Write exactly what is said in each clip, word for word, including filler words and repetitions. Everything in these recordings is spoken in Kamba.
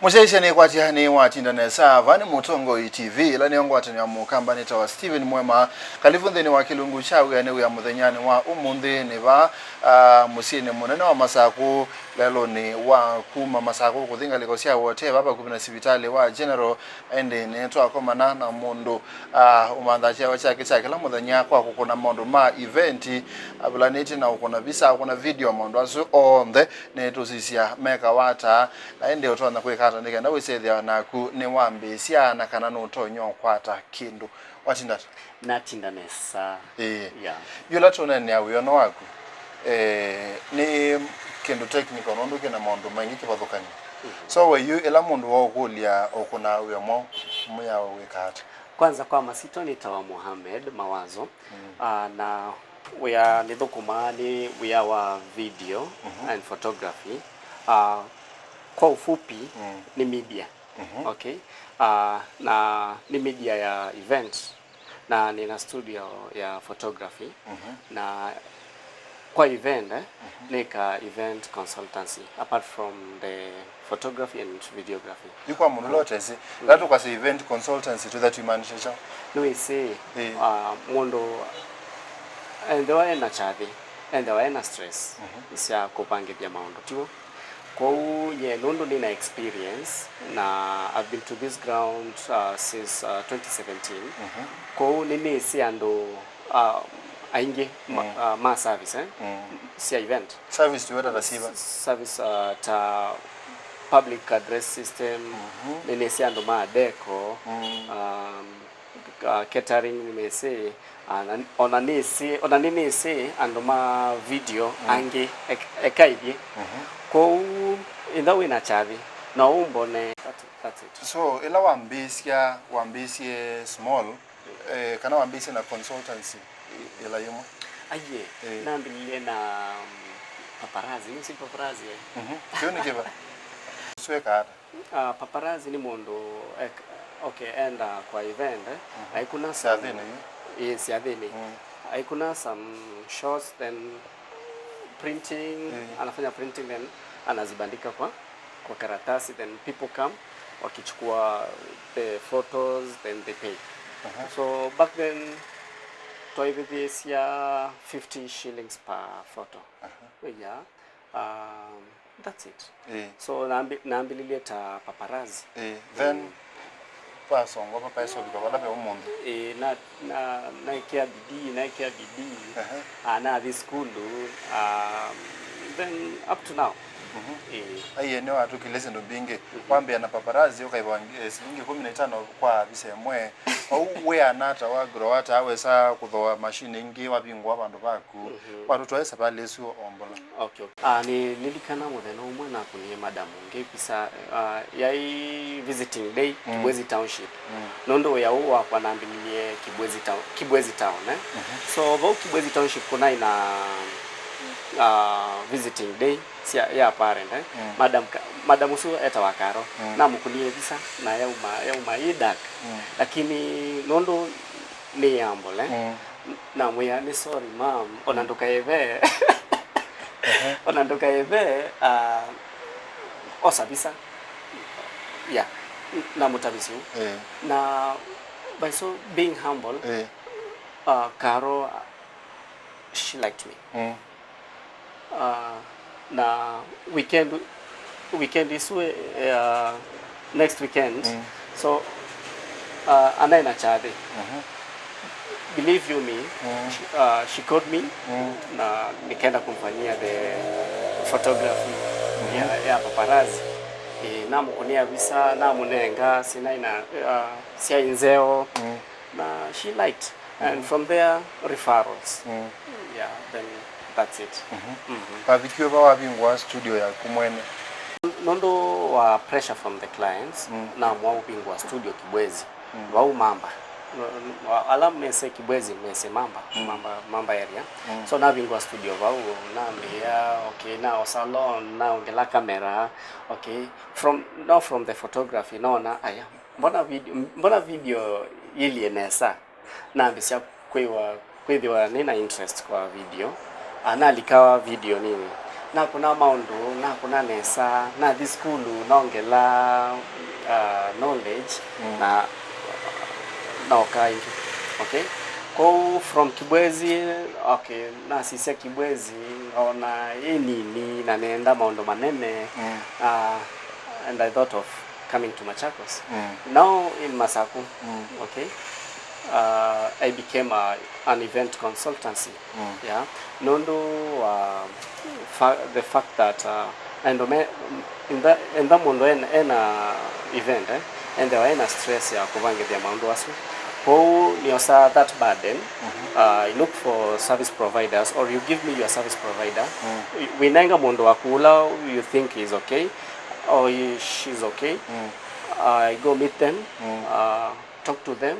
Mũsyaĩĩsya nĩkwatya nĩwatinda nesa. Vaa nĩ Mũtongoi T V, ĩla nĩyo ngwatanĩo ya Mũkamba. Nĩtawa Steven Mwema. Kalivu nthĩnĩ wa kĩlungu kya wĩanĩ wĩa mũthenyanĩ wa ũmũnthĩ. Nĩ vaa, ah, mũsyĩnĩ mũnene wa Masakũ, lelũnĩ wa kuma Masakũ kũthi ngalĩko sya Wote, vaa vakuvĩ na sivitalĩ wa General. Ĩndĩ nĩtwakomana na mũndũ, ah, ũmanthaa kyawa kyake kya kĩla mũthenya kwa kũkũna maũndũ ma event, avĩlanĩtye na ũkũna visa, ũkũna video, maũndũ asu onthe. Nĩtũsisya mekawa ata, na ĩndĩ ũtonya kwĩka ata nĩ kenda wĩsethĩa naku nĩwambĩĩsya na kana nũtonya ũkwata kĩndũ? Watinda ata? Natinda nesa. Ĩĩ. Yeah. Yũla tũneenea wĩono waku, eh, nĩ kĩndũ technical nũndũ kĩna maũndũ maingĩ kĩvathũkany'o. Mhm. So we yu ĩla mũndũ waũkũlya ũkũnaa wĩa mwaũ, mũyao wĩka ata? Kwanza kwa masito nĩtawa Mohamed Mawazo. Mm. Ah, na wĩa nĩthũkũmaa nĩ wĩa wa video Mhm. and photography. Ah, kwa ufupi, Mm. nĩ media. Mhm. Okay. Ah, na nĩ media ya event. Na nĩna studio ya photography. Mhm. Na kwa event, eh, Mhm. nĩka event consultancy, apart from the photography and videography. Yu kwa mũndũ ũla ũtesĩ, Mm. ĩla tũkwasya event consultancy, twĩtha tũimaanisha kyaũ? Nĩwĩsĩ, Ĩĩ. ah, mũndũ endewa ena kyathĩ, endewa ena stress Mhm. sya kũvangĩthya maũndũ, tiw'o? Kwoou nyie nũndũ nĩna experience na I've been to this ground, uh, since, uh, twenty seventeen. Mhm. Kwoou nĩnĩsĩ andũ, uh, aingĩ ma, Mm. uh, ma service, eh, Mm. sya event. Service tuweta ta siva? S-, service, uh, ta public address system, Mhm. nĩnĩsĩ andũ ma deco, Mm. um, uh, catering nĩnĩsĩ, uh, na, ona nĩsĩ, ona nĩnĩsĩ andũ ma video Mm. angĩ ek-, eka ithyĩ. Mhm. Kwoou ĩtha wĩna kyathĩ, no ũmbone. That, that's it. So, ĩla wambĩĩsya, wambĩĩsye small, eh, kana wambĩĩsye na consultancy ĩ-, ĩla yĩmwe? Aiye, Eh. nambĩlĩlye na, um, paparazzi. Nĩsĩ paparazzi, eh? Mhm. Kĩu nĩ kĩva? Sweka ata? Ah, paparazzi nĩ mũndũ ek-, okay, enda kwa event, eh? Mhm. Aikuna some, Syathĩnĩ yu? Ĩĩ, syathĩnĩ. Mm. Aikuna some shots, then printing, Mm. anafanya printing, then anazibandika kwa, kwa karatasi, then people come, wakichukua the photos, then they pay. Aha. So back then, twaivĩthĩĩsya fifty shillings per photo. Aha. Yeah. Um, that's it. Ĩĩ. So, nambi-, nambĩlĩlye ta paparazzi. Ĩĩ. Then, Mm. wasongwa vakaĩsa ũvika vala ve ũmũnthĩ? Ĩĩ, na, na, naĩkĩa bidii, naĩkĩa bidii. Ehe. Ah, nathi sukulu, um, then up to now. Mhm. Ĩĩ. Aiye, nĩwatũkĩlye syĩndũ mbingĩ. Mhm. Wambĩa na paparazzi, ũkaĩva, eh, silingi kũmi na itano kwa visa ĩmwe. Vau wĩana ata, wa grow ata, wesa kũthooa machine ĩngĩ, wavingũa vandũ vaku? Mhm. Watũtwae savalĩ ĩsu o mbola. Okay, okay. Ah, nĩ, nĩlilikana mũthenya ũmwe nakũnie madam ũngĩ visa, ah, yaĩ visiting day, Mm. Kibwezi Township. Mm. Nũndũ wĩa ũũ wakwa nambĩlĩlye Kibwezi Town, Kibwezi Town, eh? Mhm. So, vau Kibwezi Township kũnaĩ na, ah, visiting day sya, ya parent, eh? Mm. Madam ka-, madam ũsu etawa Karo. Mm. Namũkũnie visa, na yauma, yauma ĩ dark. Mm. Lakini nũndũ nĩ yambole. Mm. Namwĩa, "Nĩ sorry, ma'am, ona ndũkaĩve." Ehe. "Ona ndũkaĩve, ah, osa visa." Yeah. Namũtavisya ũu. Eh. Na by so being humble, Eh. ah, Karo, she liked me. Mm. Ah, na weekend, weekend ĩsu, eh, next weekend. Mm. So, ah, anaĩ na kyathĩ. Mhm. Believe you me, Mm. she, ah, she called me Mm. na nikaenda kumfanyia the photography Mhm. ya, ya paparazzi. Eh, namũkũnĩa visa, namũnenga, sinaĩ na, ah, syaĩ nzeo. Mm. Na she liked. And Mhm. from there, referrals. Mm. Yeah, then that's it. Mhm. Mhm. Wavikiwe va wavingũa studio yaku mwene? Nũndũ wa pressure from the clients, Mm. namwa ũvingũa studio Kibwezi. Mm. Vau Mamba. No, no, ala mese Kibwezi, mese Mamba, Mm. Mamba, Mamba area. Mm. So navingũa studio vau, nambĩa, okay, naosa loan, naongela camera, okay. From, no, from the photography, nona, aya, mbona video, mbona video yilie nesa? Nambĩsya kwĩwa, kwĩthĩwa nĩ na interest kwa video. Ah, nalika video nini. Nakũna maũndũ, nakũna nesa, nathi sukulu, nongela, uh, knowledge, mm, na noka ĩngĩ. Okay? Kwoou from Kibwezi, okay, nasisya Kibwezi, ngaona ĩ nini, na nenda maũndũ manene, mm, uh, and I thought of coming to Machakos. Mm. Now in Masaku, mm, okay, uh, I became a, an event consultancy. Mm. Yeah. Nũndũ wa fa the fact that, uh, andũ me, enda, enda mũndũ ena, ena event, eh, endewa ena stress ya kũvangĩthya maũndũ asu. Kwoou nĩosaa that burden, mm-hmm, uh, I look for service providers, or you give me your service provider. Mm. Wĩnenga mũndũ waku ũla you think is okay, or he, she's okay. Mm. I go meet them, mm, uh, talk to them,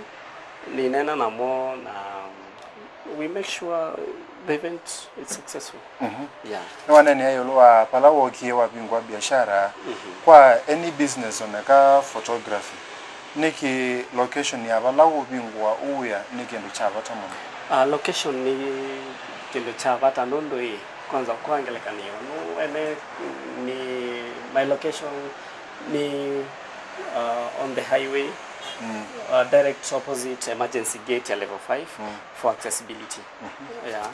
nĩneena namo, na we make sure the event is successful. Mhm. Yeah. Nĩwaneenea ĩũlũ wa vala wookie wavingũa biashara, mhm, kwa any business, oneka photography. Nĩkĩ location ya vala ũvingũa ũ wĩa nĩ kĩndũ kya vata mũno? Ah, location nĩ kĩndũ kya vata nũndũ ĩ, kwanza kwa ngelekany'o, nũ ene nĩ my location nĩ, uh, on the highway, mm, uh, direct opposite emergency gate ya level five, mm, for accessibility. Mhm. Yeah.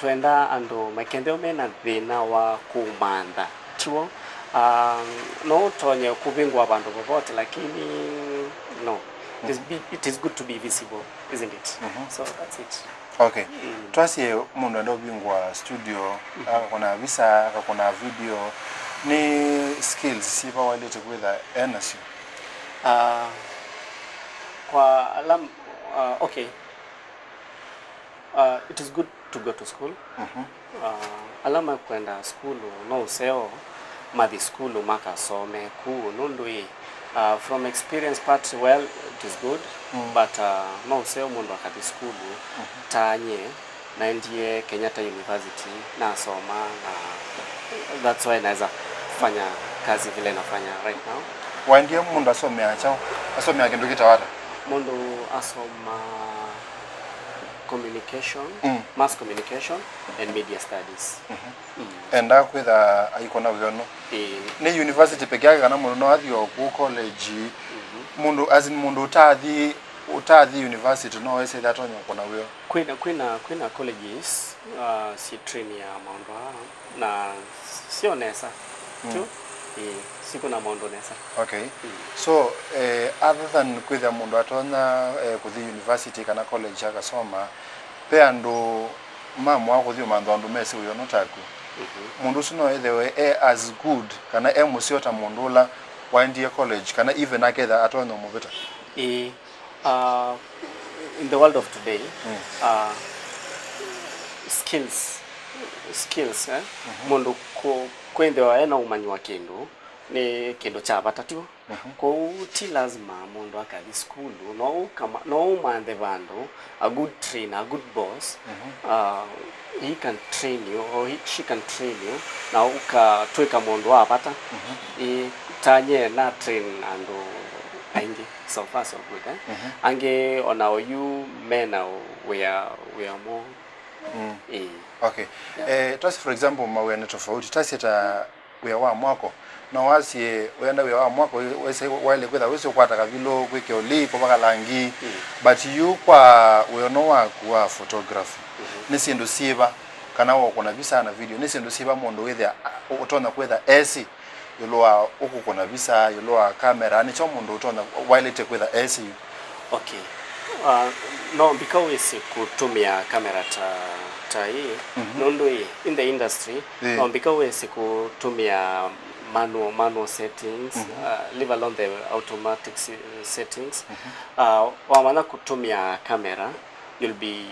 Twenda andũ makethĩwa mena thĩna wa kũmantha. Tiw'o? Um, no ũtonye kũvingũa vandũ vovote, lakini no. It is, mm, be, it is good to be visible, isn't it? Mhm. So that's it. Okay. Mm. Twasye mũndũ enda ũvingũa studio, mhm, akakũna visa, akakũna video, nĩ skills syĩva waĩlĩte kwĩtha enasyo? Ah, kwa ala, ah, okay. Ah, it is good to go to school. Mhm. Ah, ala mekwenda sukulu no ũseo mathi sukulu makasome kũu nũndũ ĩ, ah, from experience part, well, it is good, mm, but, ah, no ũseo mũndũ akathi sukulu, mhm, tanye naendie Kenyatta University, nasoma, na that's why naweza fanya kazi vile nafanya right now. Waendie mũndũ asomea kyaũ? Asomea kĩndũ kĩtawa ata? Mũndũ asoma communication, mm, mass communication and media studies. Mhm. Mm. Enda kwĩtha aikona wĩono. Ĩĩ. Nĩ university peke yake kana mũndũ no athi o kũu college? Mhm. Mũndũ, as in, mũndũ ũtathi, ũtathi university no ese ĩthe atonya kũkũna wĩo? Kwĩna, kwĩna, kwĩna colleges, uh, syĩ train ya maũndũ aa, na syo nesa. Mm. Tu, ĩĩ, sikũna maũndũ nesa. Okay. Mm. So, eh, other than kwĩthĩa mũndũ atonya, eh, kũthi university kana college akasoma, ve andũ mamũa kũthi ũmantha ũndũ mesĩ wĩono taku. Mhm. Mũndũ ũsu no ethĩwe e as good kana e mũseo ta mũndũ ũla waendie college, kana even aketha atonya ũmũvĩta? Ĩĩ. Uh, in the world of today, mm, uh, skills, skills, eh? Mhm. Mũndũ kũ-, kwĩthĩwa ena ũmanyi wa kĩndũ nĩ kĩndũ kya vata, tiw'o? Mhm. Kwoou ti lazima mũndũ akathi sukulu, no ũkama-, no ũmanthe vandũ, a good trainer, a good boss, mhm, uh, he can train you or he, she can train you, na ũkatw'ĩka mũndũ wa vata. Mhm. Ĩ, tanye na train andũ aingĩ, so far so good, eh? Mhm. Angĩ ona oyu mena wĩa, wĩa mwaũ. Mm. Ĩĩ. Okay. Yeah. Eh, twasye, for example, mawĩa nĩ tofauti. Twasye ta wĩa wa mwako. No wasye wenda wĩa wa mwako, wĩsĩ, waĩle kwĩtha wĩsĩ ũkwata kavilũ, kwĩkĩa ũlii, kũvaka langi. Mm. But yu kwa wĩono waku wa photography, mhm, nĩ syĩndũ syĩva, kana wa ũkũna visa na video, nĩ syĩndũ syĩva mũndũ wĩthĩa, a, ũtonya kwĩtha esĩ ĩũlũ wa ũkũkũna visa, ĩũlũ wa kamera, nĩkyo mũndũ ũtonya, waĩlĩte kwĩtha esĩ yu? Okay. Uh, no mbika wĩsĩ kũtũmĩa kamera ta, ta ĩĩ, mhm, nũndũ ĩ, in the industry, ĩĩ, no mbika wĩsĩ kũtũmĩa manual, manual settings, mhm, uh, leave alone the automatic se-, settings. Mhm. Uh, wamanya kũtũmĩa kamera, you'll be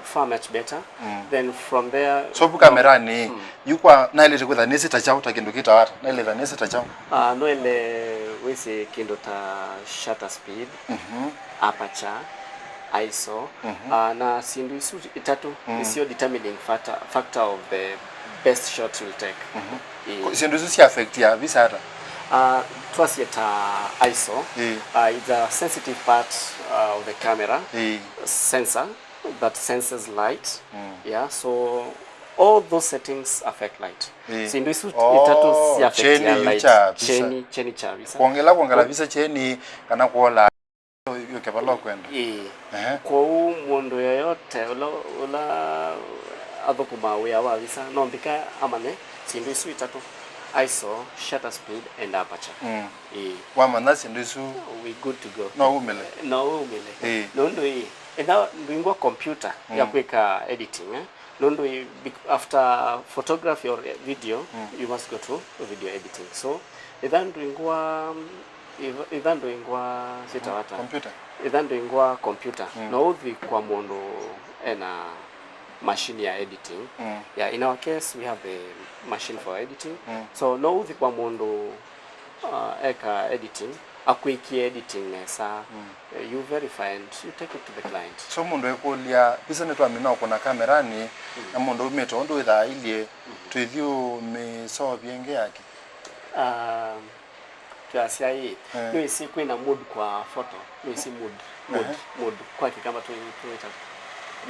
far much better. Mm. Then from there, so, vu no, kameranĩ, mm, yu kwa naĩlĩte kwĩtha nĩsĩ ta kyaũ, ta kĩndũ kĩtawa ata? Naĩlĩte nĩsĩ ta kyaũ? Ah, no ĩle wĩsĩ kĩndũ ta shutter speed, mhm, aperture, iso, mhm, ah, na syĩndũ isu itatũ, mm, nĩsyo determining factor, factor of the best shot you'll take. Mhm. Ĩĩ. Ko-, syĩndũ isu sya affect ya visa ata? Ah, twasye ta iso, ĩĩ, ah, it's a sensitive part, ah, of the camera, ĩĩ, sensor that senses light. Mm. Yeah, so All those settings affect light. Ĩĩ. Syĩndũ isu Oh, itatũ sya affect kyeni ya yu light. Kya visa. Kyeni, kyeni kya visa. Kwongela, kwongela visa kyeni kana kuola yũke vala ũkwenda. Ĩĩ. Ehe. Kwoou mũndũ yoyote ũla, ũla athũkũmaa wĩa wa visa no mbika amanye syĩndũ isu itatũ: I S O, shutter speed and aperture. Mm. Ĩĩ. Wamanya syĩndũ isu We good to go. No umĩle. No umĩle. Ĩĩ. Nũndũ ĩĩ, ĩtha ndwingwa computer ya Mm. kwĩka editing, eh? Nũndũ ĩ-, bec-, after photography or video, Mm. you must go to video editing. So, ĩtha ndwingwa, ĩtha, ĩtha ndwingwa syĩtawa ata? Computer. Ĩtha ndwingwa computer, Mm. no ũthi kwa mũndũ ena machine ya editing. Mm. Yeah, in our case, we have the machine for editing. Mm. So, no ũthi kwa mũndũ uh, eka editing, akwĩkie editing nesa, Mm. uh, you verify and you take it to the client. So mũndũ ekũlya, visa nĩtwamina ũkũna kamerani, Mm. na mũndũ umĩte ũndũ wĩthaa ailyĩ, Mm. twĩthi ũmĩseũvye ĩngĩ yake? Um, twasya ĩ, Eh. nĩwĩsĩ kwĩna mood kwa photo, nĩwĩsĩ mood, mood, Ehe. mood, kwa Kĩkamba tũ-, tũwĩta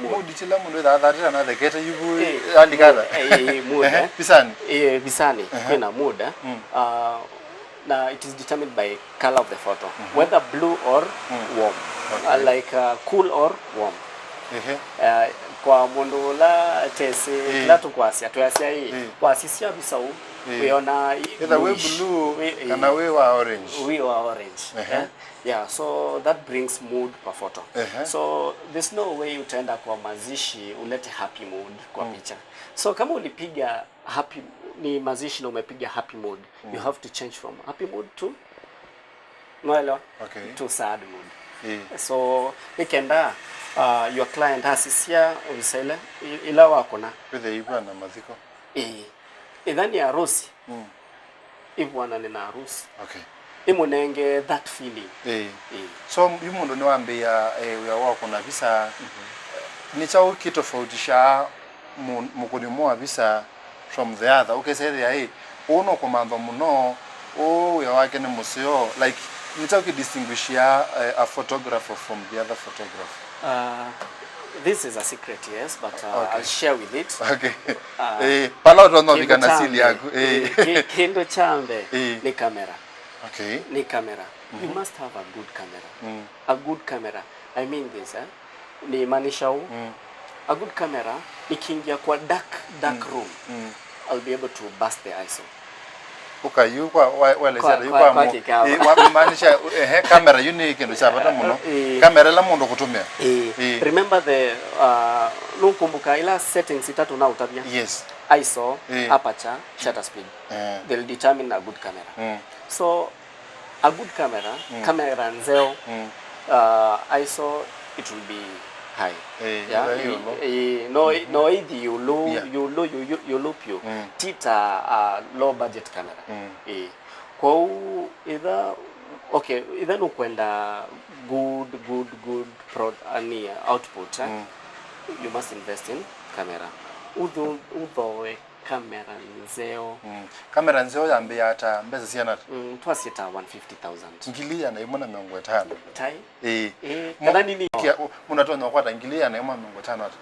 mood. Mood kĩla mũndũ wĩthaa athatĩte na athekete yu vu, Eh, andikatha. Mood, eh, eh, mood, Ehe, eh. Visanĩ. Eh, visanĩ, Ehe. kwĩna mood, eh. Mm. Uh, na it is determined by color of the photo, Mhm. whether blue or Mm. warm, Okay. uh, like, uh, cool or warm. Ehe. Uh, kwa mũndũ ũla tesĩ Eh. kĩla tũkwasya, twĩasya ĩ, Eh. wasisya visa ũu, Eh. wĩona ĩ Either wĩ bluish, blue wĩ, eh, kana wĩ wa orange. wĩ wa orange, Ehe. eh? Yeah, so that brings mood kwa photo. Ehe. So there's no way utaenda kwa mazishi ulete happy mood kwa Mm. picha. So kama ulipiga happy, ni mazishi na umepiga happy mood, you Mm. have to change from happy mood to, mwaelewa? Okay. To sad mood. Eh. So nĩ kenda, uh, your client asisya visa ĩla, i-, ĩla wakũna. Wĩthĩe ivw'a na mathiko. Eh. Ĩtha nĩ harusi. Mm. Ivw'anane na harusi. Okay. Ĩmũnenge that feeling. Eh. Eh. So yu mũndũ nĩwambĩĩa, eh, wĩa wa ũkũna visa. Mhm. Nĩ kyaũ kĩtofautishaa mũ-, mũkũni ũmwe wa visa from the other? Ũkesa ĩthĩa ĩ, ũũ nũkũmanthwa mũno, ũũ wĩa wake nĩ mũseo. Like, nĩ kyaũ kĩdistinguishĩaa, eh, a photographer from the other photographer? Uh, this is a secret, yes, but, uh, Okay. I'll share with it. Okay. Uh, Eh, pala ũtonya ũvika na sili yaku. Eh. Eh, ki-, kĩndũ kya mbee Eh. nĩ kamera. Okay. Nĩ kamera. You Mhm. must have a good camera. Mm. A good camera. I mean this, eh? Nĩmaanisha ũũ. Mm. A good camera, nikiingia kwa dark, dark Mm. room, Mm. I'll be able to burst the I S O. Ũka yu kwa, wa-, waelesya Kwa, yu kwa, kwa kwa mu-, Kĩkamba. Eh, wa-, maanisha, ehe, kamera yu nĩ kĩndũ kya vata mũno. Eh. Kamera ĩla mũndũ kũtũmĩa. Eh. Eh. Remember the, uh, nũkumbuka ila settings itatũ naũtavya? Yes. I S O, Eh. aperture, shutter speed. Eh. They'll determine a good camera. Mm. So, a good camera, Mm. kamera nzeo, Mm. uh, I S O, it will be high. Eh, Yeah, ĩla ĩ, ĩũlũ. ĩ, no, Mhm. no ĩthi ĩũlũ, Yeah. ĩũlũ, ĩũlũ, ĩũlũ vyũ. Mm. Ti ta, uh, low budget camera. Mm. Ĩ. Kwoou, ĩtha, okay, ĩtha nũkwenda good, good, good pro-, ani, output, eh? Mm. You must invest in camera. Ũtho-, ũthooe kamera nzeo. Mm. Kamera nzeo yambĩĩa ata? Mbesa siana ata? Mm, twasye ta one fifty thousand. Ngili ĩana ĩmwe na mĩongo ĩtano. Tai? Ĩĩ. Ĩĩ, Mo-, kana nini? Kia, u-, mũndũ atonya kũkwata ngili ĩana ĩmwe na mĩongo ĩtano ata?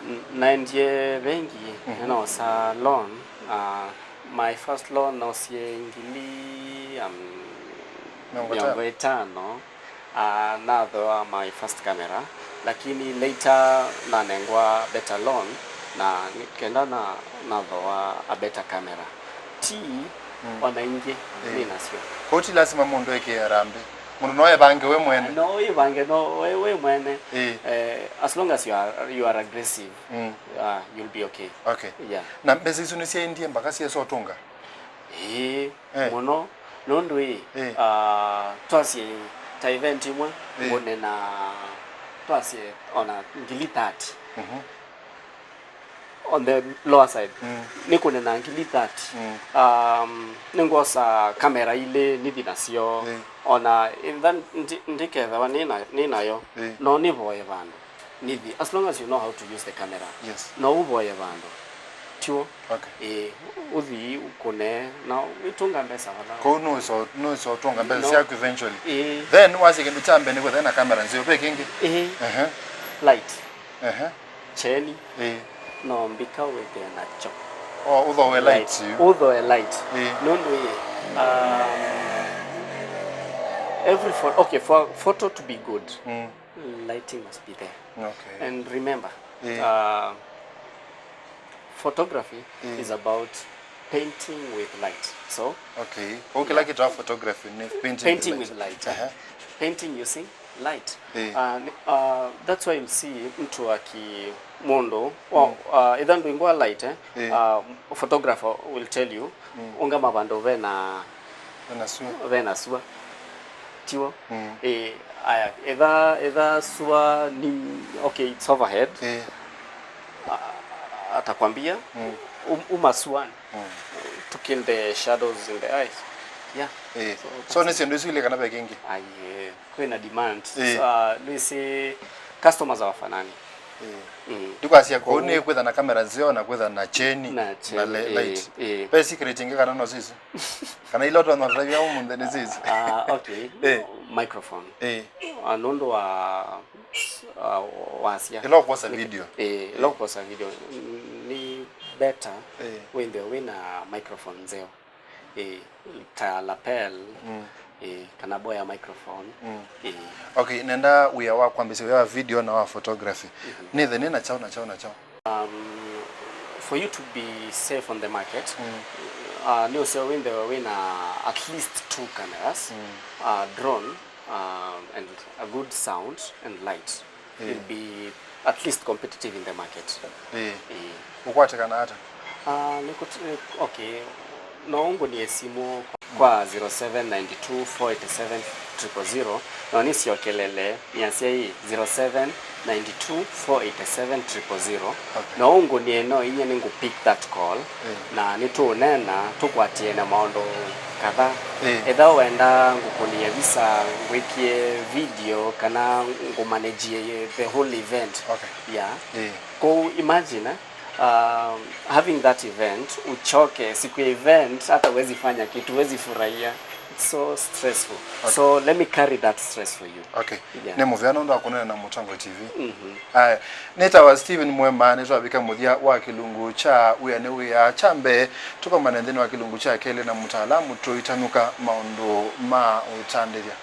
N-, naendie vengi, Mhm. nĩnoosa loan. Uh, my first loan noosie ngili, um, Mĩongo ĩtano. mĩongo ĩtano. Ah, nathooa my first camera, lakini later nanengwa better loan, na nĩ kenda na, nathooa a better camera. Ti Mm. ona ingĩ Eh. nĩ nasyo. Kwoou ti lasima mũndũ eke harambee. Mũndũ no evange we mwene. No wĩvange, no we, we mwene. Eh. Eh, as long as you are, you are aggressive, Mm. ah, you'll be okay. Okay. Yeah. Na mbesa isu nĩsyaendie mpaka syesa ũtũnga? Ĩĩ, Eh. mũno. Nũndũ ĩ, Eh. ah, twasye ta event ĩmwe, Eh. ngũne na twasye ona ngili thirty. Mhm. On the lower side. Mm. Nĩkũne na ngili thirty. Mm. Um, nĩngwosa kamera ilĩ nithi nasyo. Eh. Ona ĩtha ndi-, ndikethĩwa nĩ na-, nĩ nayo. Eh. No nĩvoye vandũ. Nithi, as long as you know how to use the camera. Yes. No ũvoye vandũ. Tiw'o? Okay. Ĩĩ, ũthi ũkũne, na wĩtũnga mbesa vala. Kwoou nũĩsa, nũĩsa ũtũnga mbesa No. syaku eventually. Ĩĩ. Then, wasya kĩndũ kya mbee nĩ kwĩthĩa na kamera nzeo. Ve kĩngĩ? Ĩĩ. Ehe. Light. Ehe. Kyeni. Ĩĩ. No mbika wĩthĩe nakyo. Oh, ũthooe light yu. Ũthooe light. Ĩĩ. Nũndũ ĩ, um, every pho- okay, for a photo to be good, Mm. lighting must be there. Okay. And remember, Ĩĩ. uh, photography Ĩĩ. is about painting with light. So Okay. Kwa kĩla kĩtawa photography nĩ painting, painting with light, eh? Aha. Painting using light. Ĩĩ. Uh, ni- uh, that's why you'll see mtu aki mũndũ wa uh, ĩtha ndwingwa light, eh? Ĩĩ. Uh, photographer will tell you ũngama vandũ vena Wĩna sua. vena sua tiwo. Mm. Eh, aya, ĩtha ĩtha sua ni okay, it's overhead. Ĩĩ. Atakwambia um, uma suani to kill the shadows in the eyes. Yeah. Ĩĩ. So nĩ syĩndũ isu ilĩ kana ve kĩngĩ? Aye, kwĩna demand. Ĩĩ. Uh, nĩsĩ customers awafanani. Ĩĩ. Mm. Ndikwasya kũu nĩ kwĩtha na kamera nzeo na kwĩtha na cheni Na na cheni, le- ĩĩ, light. Ĩĩ. Ve secret ingĩ kana no sisu? Kana ila ũtonya ũtavya ũmũnthĩ nĩ sisu? Ah, okay. Ĩĩ. Microphone. Ĩĩ. Ah, nũndũ wa uh, wasya Ila ũkwosa video. Eh, ila ũkwosa video ni better Eh. wĩthĩwe wĩna microphone nzeo. Eh, ta lapel. Eh, kana boya microphone. Eh. Okay, nenda wĩa wa kwambĩsya wĩa wa video na wa photography. Nĩthe nĩ na chao na chao na chao. Um, for you to be safe on the market, uh, nĩ ũseo wĩthĩwe wĩna at least two cameras, uh, drone, um, and a good sound and light. You'll be at least competitive in the market. Ĩĩ. Ĩĩ. Ũkwatĩkana ata? Ah, nĩ kũt- nĩ- okay, no ũngũnie simũ kwa zero seven nine two four eight seven triple zero, no nĩsyokelele nĩasya ĩ zero seven nine two four eight seven triple zero. Okay. No ũngũnie no inyie nĩngũ pick that call. Na nĩtũũneena tũkwatĩe na maũndũ kadhaa. Eh. Ethĩwa wenda ngũkũnĩe visa ngwĩkĩe video kana ngũmanejie the whole event. Okay. Yeah. Eh. Kũu imagine, um, having that event, uchoke siku ya event, hata huwezi fanya kitu, huwezi furahia. It's so stressful. So let me carry that stress for you. Okay. Yeah. Nĩ mũvea nũndũ wa kũneena na Mũtongoi T V. Aya, nĩtawa Steven Mwema, nĩtwavika mũthya wa kĩlungu kya wĩa nĩ wĩa kya mbee. Tũkomane nthĩnĩ wa kĩlungu kya kelĩ na mũtaalamu tũitanũka maũndũ ma ũtandĩthya.